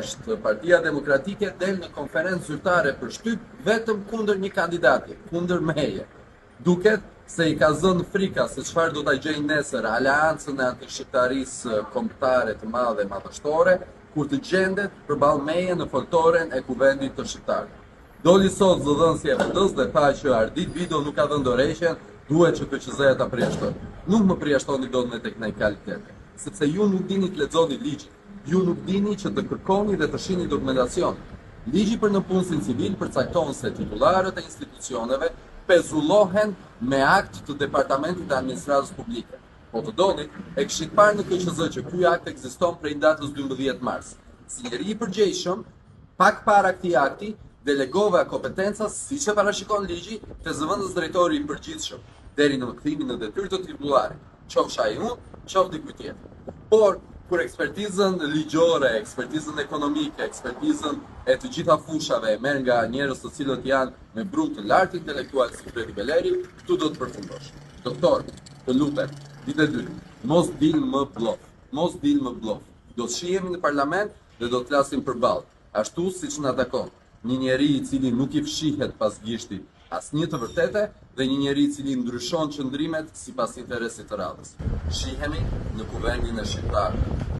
Është Partia Demokratike del në konferencë zyrtare për shtyp vetëm kundër një kandidati, kundër meje. Duket se i ka zënë frika se çfarë do ta gjejë nesër aleancën e antishqiptarisë kombëtare të madhe madhështore, kur të gjendet përballë meje në foltoren e Kuvendit të Shqiptarëve. Doli sot zëdhënësi e PD-së dhe tha që Ardit Bido nuk ka dhënë dorëheqjen, duhet që KQZ-ja ta përjashtojë. Nuk më përjashtoni dot me teknikalitete, sepse ju nuk dini të lexoni ligjin. Ju nuk dini që të kërkoni dhe të shihni dokumentacion. Ligji për nëpunësin civil përcakton se titullarët e institucioneve pezullohen me akt të Departamentit të Administratës Publike. Po të donit, e kishit parë në KQZ që ky akt ekziston prej datës 12 mars. Si njeri i përgjegjshëm, pak para këtij akti, delegova kompetencat siç e parashikon ligji te zëvendës drejtori i përgjithshëm, deri në kthimin në detyrë të titullarit. qofsha ai unë, qoftë dikuj tjetër. Por, kur ekspertizën ligjore, ekspertizën ekonomike, ekspertizën e të gjitha fushave e merr nga njerëz të cilët janë me brum të lartë intelektual si Fredi Beleri, këtu do të përfundosh. Doktor, të lutem, ditë e dytë, mos dil më bllof, mos dil më bllof. Do të shihemi në parlament dhe do të flasim përballë, ashtu siç na takon. Një njeri i cili nuk i fshihet pas gishtit asnjë të vërtete dhe një njeri i cili ndryshon qëndrimet sipas interesit të radhës. Shihemi në Kuvendin e Shqiptarëve.